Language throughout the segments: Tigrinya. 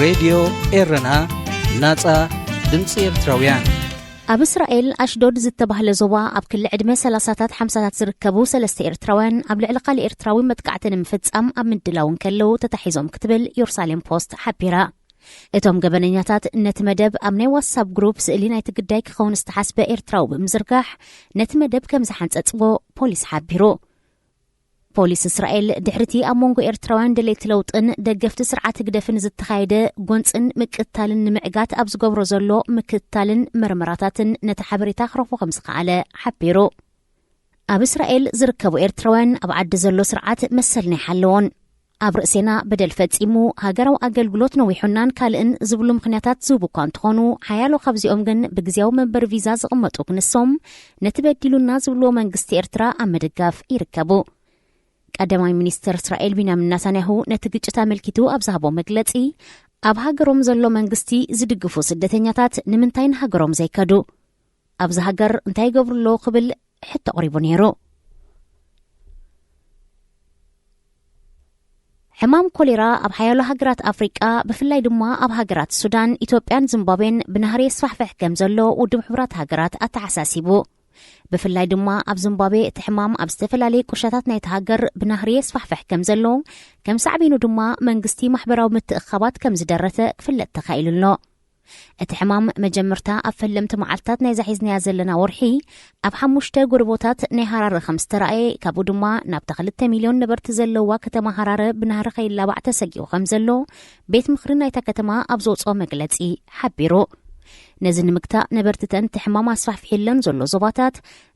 ሬድዮ ኤረና፣ ናጻ ድምጺ ኤርትራውያን። ኣብ እስራኤል ኣሽዶድ ዝተባህለ ዞባ ኣብ ክሊ ዕድመ ሰላሳታት ሓምሳታት ዝርከቡ ሰለስተ ኤርትራውያን ኣብ ልዕሊ ካልእ ኤርትራዊ መጥቃዕቲ ንምፍጻም ኣብ ምድላው እንከለዉ ተታሒዞም ክትብል ዮርሳሌም ፖስት ሓቢራ። እቶም ገበነኛታት ነቲ መደብ ኣብ ናይ ዋትሳፕ ግሩፕ ስእሊ ናይቲ ግዳይ ክኸውን ዝተሓስበ ኤርትራዊ ብምዝርጋሕ ነቲ መደብ ከም ዝሓንጸጽዎ ፖሊስ ሓቢሩ። ፖሊስ እስራኤል ድሕሪቲ ኣብ መንጎ ኤርትራውያን ደለይቲ ለውጥን ደገፍቲ ስርዓት ህግደፍን ዝተኻየደ ጎንጽን ምቅታልን ንምዕጋት ኣብ ዝገብሮ ዘሎ ምክትታልን መርመራታትን ነቲ ሓበሬታ ክረኽቦ ከም ዝኸኣለ ሓቢሩ። ኣብ እስራኤል ዝርከቡ ኤርትራውያን ኣብ ዓዲ ዘሎ ስርዓት መሰልና ይሓለዎን ኣብ ርእሴና በደል ፈጺሙ ሃገራዊ ኣገልግሎት ነዊሑናን ካልእን ዝብሉ ምኽንያታት ዝህቡ እኳ እንተኾኑ፣ ሓያሎ ካብዚኦም ግን ብግዜያዊ መንበሪ ቪዛ ዝቕመጡ ክንሶም ነቲ በዲሉና ዝብልዎ መንግስቲ ኤርትራ ኣብ ምድጋፍ ይርከቡ። ቀዳማይ ሚኒስተር እስራኤል ቢንያሚን ናታንያሁ ነቲ ግጭት ኣመልኪቱ ኣብ ዝሃቦ መግለጺ፣ ኣብ ሃገሮም ዘሎ መንግስቲ ዝድግፉ ስደተኛታት ንምንታይ ንሃገሮም ዘይከዱ? ኣብዚ ሃገር እንታይ ይገብሩ ኣለዉ ክብል ሕቶ ኣቕሪቡ ነይሩ። ሕማም ኮሌራ ኣብ ሓያሎ ሃገራት ኣፍሪቃ፣ ብፍላይ ድማ ኣብ ሃገራት ሱዳን፣ ኢትዮጵያን ዚምባብዌን ብናህሪ የስፋሕፍሕ ከም ዘሎ ውድብ ሕቡራት ሃገራት ኣተሓሳሲቡ። ብፍላይ ድማ ኣብ ዚምባብዌ እቲ ሕማም ኣብ ዝተፈላለዩ ቁሸታት ናይቲ ሃገር ብናህሪ የስፋሕፍሕ ከም ዘሎ፣ ከም ሳዕቤኑ ድማ መንግስቲ ማሕበራዊ ምትእኽኻባት ከም ዝደረተ ክፍለጥ ተኻኢሉ ኣሎ። እቲ ሕማም መጀመርታ ኣብ ፈለምቲ መዓልትታት ናይዛ ሒዝናያ ዘለና ወርሒ ኣብ ሓሙሽተ ጎደቦታት ናይ ሃራረ ከም ዝተራእየ፣ ካብኡ ድማ ናብታ ክልተ ሚልዮን ነበርቲ ዘለዋ ከተማ ሃራረ ብናህሪ ከይላባዕ ተሰጊኡ ከም ዘሎ ቤት ምኽሪ ናይታ ከተማ ኣብ ዘውፅኦ መግለፂ ሓቢሩ። ነዚ ንምግታእ ነበርቲ ተን እቲ ሕማም ኣስፋሕፊሕለን ዘሎ ዞባታት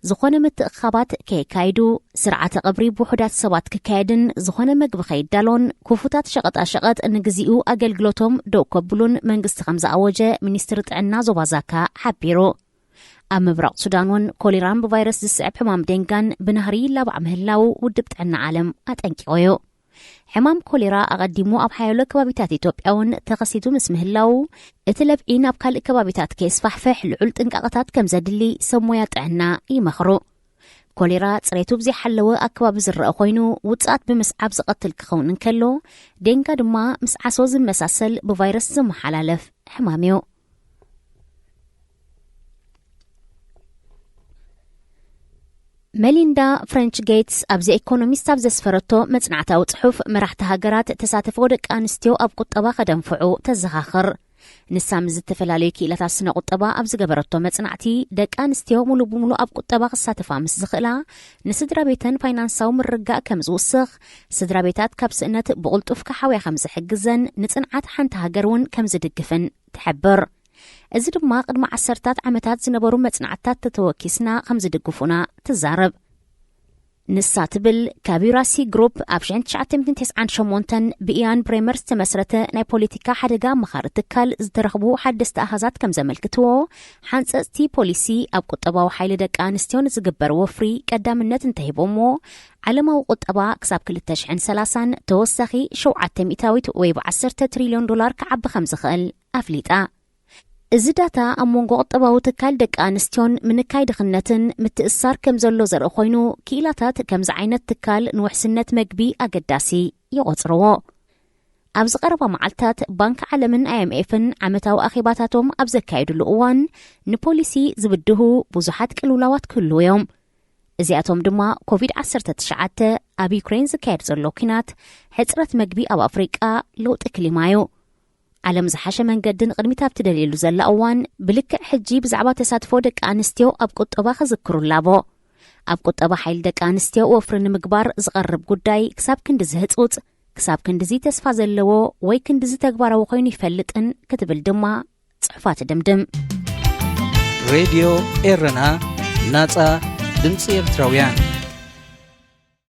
ዝኾነ ምትእኽኻባት ከየካይዱ፣ ስርዓተ ቀብሪ ብውሑዳት ሰባት ክካየድን ዝኾነ መግቢ ከይዳሎን፣ ክፉታት ሸቐጣ ሸቐጥ ንግዚኡ ኣገልግሎቶም ደው ከብሉን መንግስቲ ከም ዝኣወጀ ሚኒስትሪ ጥዕና ዞባ ዛካ ሓቢሩ። ኣብ ምብራቕ ሱዳን እውን ኮሌራን ብቫይረስ ዝስዕብ ሕማም ዴንጋን ብናህሪ ይላባዕ ምህላው ውድብ ጥዕና ዓለም ኣጠንቂቑ እዩ። ሕማም ኮሌራ ኣቐዲሙ ኣብ ሓያሎ ከባቢታት ኢትዮጵያ እውን ተኸሲቱ ምስ ምህላው፣ እቲ ለብዒ ናብ ካልእ ከባቢታት ከየስፋሕፍሕ ልዑል ጥንቃቐታት ከም ዘድሊ ሰብ ሞያ ጥዕና ይመኽሩ። ኮሌራ ጽሬቱ ብዘይሓለወ ኣከባቢ ዝረአ ኮይኑ፣ ውጽኣት ብምስዓብ ዝቐትል ክኸውን እንከሎ፣ ዴንጋ ድማ ምስ ዓሶ ዝመሳሰል ብቫይረስ ዝመሓላለፍ ሕማም እዩ። መሊንዳ ፍሬንች ጌትስ ኣብዚ ኤኮኖሚስት ኣብ ዘስፈረቶ መጽናዕታዊ ጽሑፍ፣ መራሕቲ ሃገራት ተሳትፎ ደቂ ኣንስትዮ ኣብ ቁጠባ ከደንፍዑ ተዘኻኽር። ንሳ ምስ ዝተፈላለዩ ክኢላታት ስነ ቁጠባ ኣብ ዝገበረቶ መጽናዕቲ፣ ደቂ ኣንስትዮ ሙሉ ብሙሉ ኣብ ቁጠባ ክሳተፋ ምስ ዝኽእላ፣ ንስድራ ቤተን ፋይናንሳዊ ምርግጋእ ከም ዝውስኽ፣ ስድራ ቤታት ካብ ስእነት ብቕልጡፍ ክሓውያ ከም ዝሕግዘን፣ ንጽንዓት ሓንቲ ሃገር እውን ከም ዝድግፍን ትሕብር። እዚ ድማ ቅድሚ ዓሰርታት ዓመታት ዝነበሩ መጽናዕትታት ተተወኪስና ከም ዝድግፉና ትዛረብ። ንሳ ትብል፣ ካብ ዩራሲ ግሩፕ ኣብ ሽሕን ትሽዓተ ሚእትን ተስዓን ሸሞንተን ብኢያን ብሬመር ዝተመስረተ ናይ ፖለቲካ ሓደጋ ኣማኻሪ ትካል ዝተረኽቡ ሓደስቲ ኣሃዛት ከም ዘመልክትዎ፣ ሓንጸጽቲ ፖሊሲ ኣብ ቁጠባዊ ሓይሊ ደቂ ኣንስትዮ ንዝግበር ወፍሪ ቀዳምነት እንተሂቦምዎ፣ ዓለማዊ ቁጠባ ክሳብ ክልተ ሽሕን ሰላሳን ተወሳኺ ሸውዓተ ሚእታዊት ወይ ብ ዓሰርተ ትሪልዮን ዶላር ክዓቢ ከም ዝኽእል ኣፍሊጣ። እዚ ዳታ ኣብ መንጎ ቁጠባዊ ትካል ደቂ ኣንስትዮን ምንካይ ድኽነትን ምትእስሳር ከም ዘሎ ዘርኢ ኮይኑ፣ ክኢላታት ከምዚ ዓይነት ትካል ንውሕስነት መግቢ ኣገዳሲ ይቖጽርዎ። ኣብዚ ቀረባ መዓልታት፣ ባንክ ዓለምን ኣይኤምኤፍን ዓመታዊ ኣኼባታቶም ኣብ ዘካየዱሉ እዋን፣ ንፖሊሲ ዝብድሁ ብዙሓት ቅልውላዋት ክህልዉ እዮም። እዚኣቶም ድማ ኮቪድ ዓሰርተ ትሽዓተ፣ ኣብ ዩክሬን ዝካየድ ዘሎ ኲናት፣ ሕጽረት መግቢ ኣብ ኣፍሪቃ፣ ለውጢ ክሊማ እዩ። ዓለም ዝሓሸ መንገዲ ንቕድሚት ኣብ ትደልየሉ ዘላ እዋን፣ ብልክዕ ሕጂ ብዛዕባ ተሳትፎ ደቂ ኣንስትዮ ኣብ ቁጠባ ክዝክሩ ላቦ። ኣብ ቁጠባ ሓይሊ ደቂ ኣንስትዮ ወፍሪ ንምግባር ዝቐርብ ጉዳይ ክሳብ ክንድዚ ህጹጽ፣ ክሳብ ክንድዚ ተስፋ ዘለዎ ወይ ክንድዚ ተግባራዊ ኮይኑ ይፈልጥን ክትብል ድማ ጽሑፋ ትድምድም። ሬድዮ ኤረና፣ ናጻ ድምጺ ኤርትራውያን።